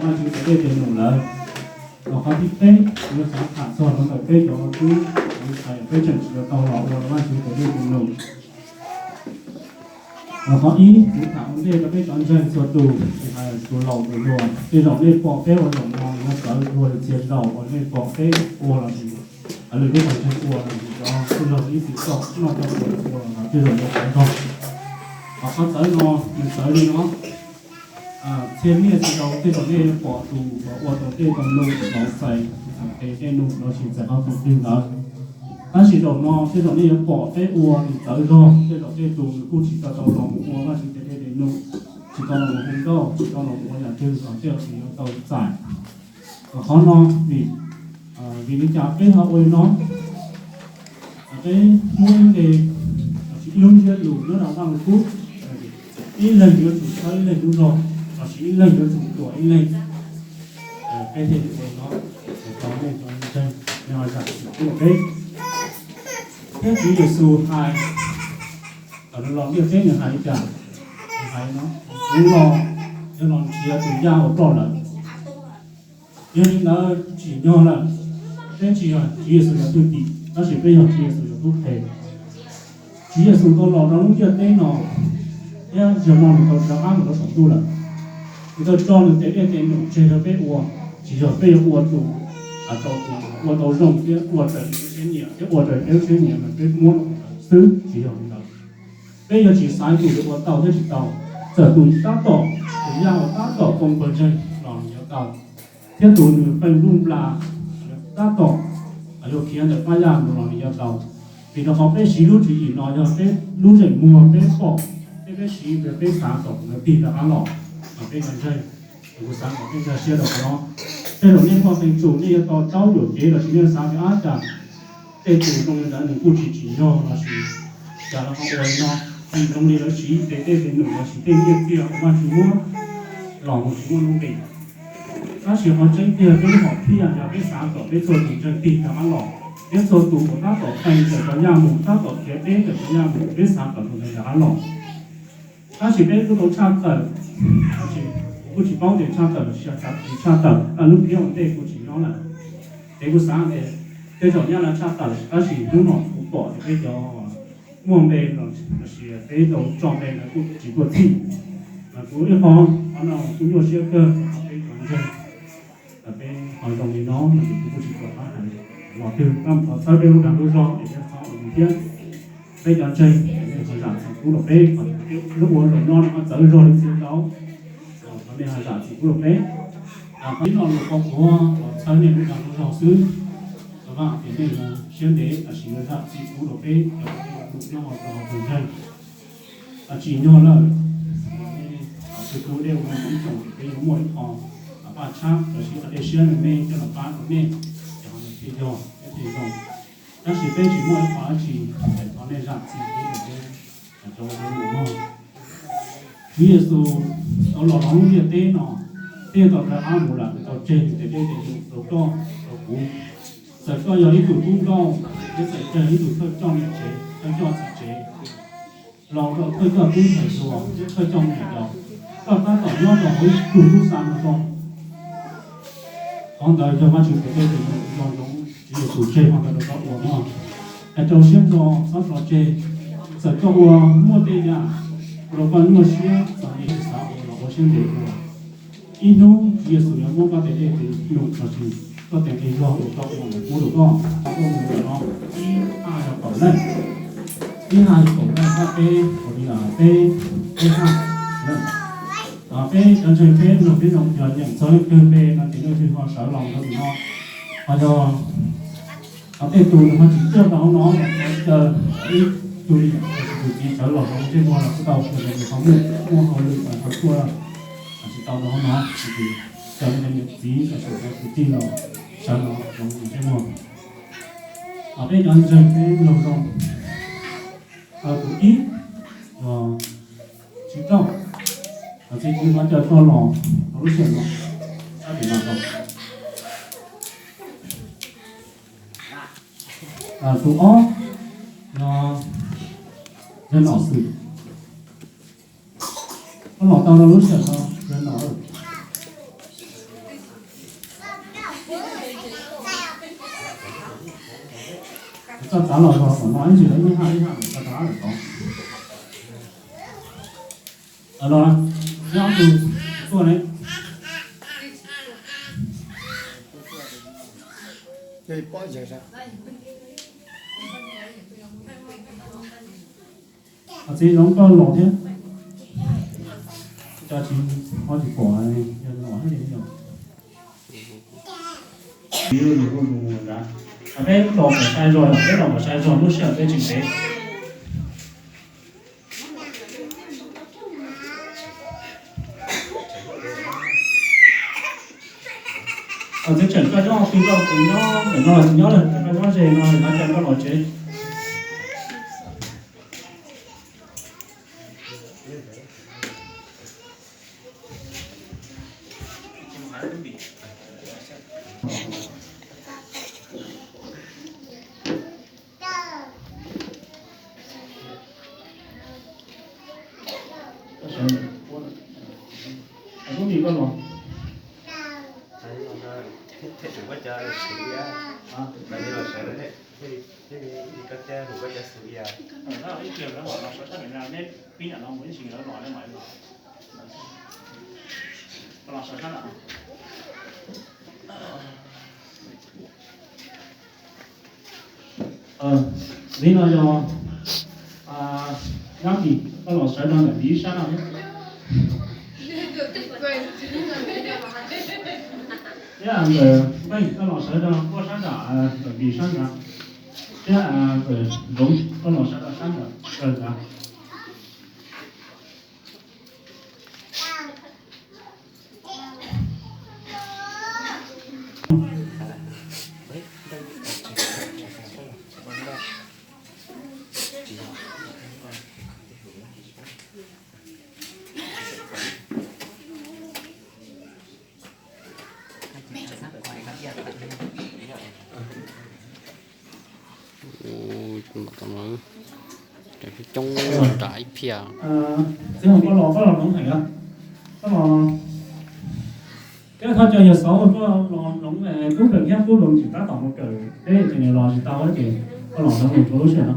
Vajtswv tes dej tes num lawm. Los qhov thib peb, kuv yuav xav tham txog rau ntawm peb cov tub, peb tseem tsis tau los ua Vajtswv tes dej tes num. Los qhov ib, kuv tham ua ntej rau peb cov ntseeg txhua tus, tsis hais tus laus tus hluas, tej zaum nej pom peb ua zaum no, yog txawv dua li txhia zaus uas nej pom peb ua los sis lwm lub qhov ntseeg ua los sis cov tij laug ib txwm txom noj txom ua los tej zaum yuav txawv zog. Ho qhov txawv no nws txawv li no, txhia niaj txhia zaus tej zaum nej yuav pom tus uas ua tau tej tau num los txais, txais tes dej num los sis txais qhov twg twg ntawd. Tab sis zaum no tej zaum nej yuav pom peb ua nws txawv zog, tej zaum tej tus nws kuj tsis tau tau los mus ua Vajtswv tes dej tes num, tsis tau los mus hu nkauj, tsis tau los mus ua yam twg los tej zaum nws yuav tau txais. Qhov no vim, vim li cas peb ho ua li no? Peb muab ib npe los sis ib lub ntsiab lus nyob rau Vaj Lug Kub, ib leeg yuav tsum tshawb ib leeg lub zog, los sis ib leeg yuav tsum tuam ib leeg. Peb thiaj li ua li no, rau nej cov ntseeg, nej ho zam txim pub rau peb. Thiab Tswv Yexus hais, thaum nws los ntiaj teb nws hais li cas? Nws hais no, kuv los yog los nrhiav tus yaj uas ploj lawm. Yog li ntawd tsim nyog lawm, peb tsis yog Tswv Yexus cov thwj tim, tab sis peb yog Tswv Yexus cov tub qhe. Tswv Yexus tau los rau lub ntiaj teb no, thiab zaum no nws tau rov qab mus rau saum ntuj lawm. Nws tau tso nws tes dej tes num tseg rau peb ua, tsis yog peb yuav ua tus, rau tus ua tau zoo thiab ua raws peb lub siab nyiam thiab ua raws peb lub siab nyiam mas peb muab rau tus ntawd xwb, tsis yog li ntawd. Peb yuav tsis xaiv tus yuav ua tau thiab tsis tau, txawm tus tab tom, tus yaj uas tab tom poob pawg ntseeg los nws yuav tau, thiab tus nws qee ntuj npla tab tom yuav khiav ntawm pab yaj mus los nws yuav tau. Vim rau qhov peb siv lub tswv yim no yog peb lub zeem muag peb pom, peb, peb siv, peb xav kom tus ntawd tig rov qab los, mas peb nkag ntseeg. Kuv xav kom peb nkag siab rau qhov no. Tej zaum nej muaj qee tsum nej yuav to taub yuam kev los sis nej xav tias ab cas tej tus zoo li ntawd nws kuj tsis tsim nyog los sis cas los ho ua li no, tsis zoo li lawv siv tes dej tes num los sis tej nyiaj txiag uas Vajtswv muab los mus tsis muaj lub nqis. Tab sis qhov tseeb tiag peb lub hom phiaj yog peb xav kom peb txhua tus ntseeg tig rov qab los, peb txhua tus uas tab tom qee ntawm cov yaj mus, tab tom khiav deb ntawm cov yaj mus, peb xav kom tus ntawd rov qab los. Tab sis peb kuj tau tshaj tawm, tab sis kuv kuj tsis paub tias tshaj tawm los sis tsis tshaj tawm, lub phiab ua ntej kuv tsis nyob lawm. Ces kuv xav tias tej zaum nyaj lawv tshaj tawm, tab sis hnub no kuv pom tias peb cov muaj npe los sis peb tau tso npe lawv kuj tsis tuaj txhij. Mas kuv ib qho, qhov no kuj nyuaj siab kawg rau peb cov ntseeg. Peb ho zoo li no no ces kuv kuj tsis tau pab hais los twg, koj thov txhawb peb lub dag lub zog es peb txhob ua li thiab. Peb cov ntseeg, nej ho zam txim pub rau peb, qhov lub ua zaum no no ho txawv zog li txhia zaus, thov nej ho zam txim pub rau peb. Qhov ib no lus qhov qhuav los txhawb nej lub dag lub zog xwb. Thov Vaj tias nej siab ntev los sis zam txim pub rau peb cov nyob hauv tus ntseeg. Tsim nyog lawm, nej tus tub dej ua ib tsoom ces peb yuav muaj ib qho paj tshab los sis qhov dej siab me me coj los pab rau nej, ces ho thiaj yog thiab thiaj zoo. Tab sis peb tsis muaj ib qho dab tsi, thov nej zam txim pub rau peb cov ua tus mus mog. Tswv Yexus tau los rau lub ntiaj teb no, thiaj tau rov qab mus lawm, nws tau tseg nws tes dej tes num rau koj rau kuv. Txawm koj yog ib tug tub nkauj, thiab txawm koj yog ib tug thawj coj niam tsev, thawj coj txiv tsev, los rau thawj coj tub ntxhais hluas, thawj coj me nyuam yaus, koj tab tom nyob rau hauv ib tug tub xa no zoo. Qhov ntawd yog Vajtswv tes dej tes num nco ntsoov Tswv Yexus tseg qhov ntawd rau koj ua mog. Hais rau siab nrho txhob tso tseg. Txawm koj ua muaj tej yam ua rau koj nyuaj siab, txom nyem tsis xav ua los ua siab ntev ua. Ib hnub Tswv Yexus yuav muab koj tes dej tes num los sis koj tes nqi zog uas koj ua ntawd pub rau koj. Koj ua mus ntawm no ib haj yog kaum leej, ib haj yog kaum leej, haj peb ua li peb, peb haj. Peb cov ntseeg peb mloog peb zoo yog nyeem txog leej twg npe no ces leej twg ho sawv los rau ntawm no. Ho yog tej tus nws ho tsis tuaj rau hauv no, caw ib tug niam tus txiv sawv los rau ntsej muag los kuj tau, nws ho muaj, muaj hauj lwm los ho tuaj tsis tau rau hauv no, ces caw niam txiv los sis cov kwv tij los sawv los rau ntsej muag. Peb cov ntseeg peb mloog zoo. Tus ib, Tswv Rauj, txiv Tswv Rauj caw koj los rau lub sij hawm no, sab tim no rau. Tus ob, Yawg Nom Xwm, koj los tau rau lub sij hawm no, Yawg Nom. Txav los los kom no ib ntsis lawv ib haj ib haj txav lawm tod. Los nyob tus tuaj ne. Txiv zoov koj los thiab. Cov tsis ho tsis pom, yog los thiab yog. Peb los kom sai zog, peb los kom sai zog, lub sij hawm peb tsis pem. Txiv tseem koj nyob twg, koj nyob ntawm no, nyob lawm koj nyob ze no, nyob ntawm koj los tsev. Lub mis koj los. Ib pliag lawv mam los sawv sab no, neb pib nram no mus ib ntsis lawv los, lawv mam los. Los sawv sab no. Ntxiv no yog Nyab Kis, koj los sawv rau ntawm Vim sab no thiab. Thiab ntawm Npeej, koj los sawv rau Kuaj sab nram, ntawm Vim sab nrad. Thiab ntawm Zoov, koj los sawv rau sab nram, sab nrad. Coob nram ib phiaj. Txiv Hloov, koj los, koj los hloov heev, koj los. Koj thov cov yawg xauv koj los hloov, Tub Plees thiab Tub Plees tsis tab tom mus kawm teb ces nws los tsis tau ces koj los hloov nws rau lub sij hawm no.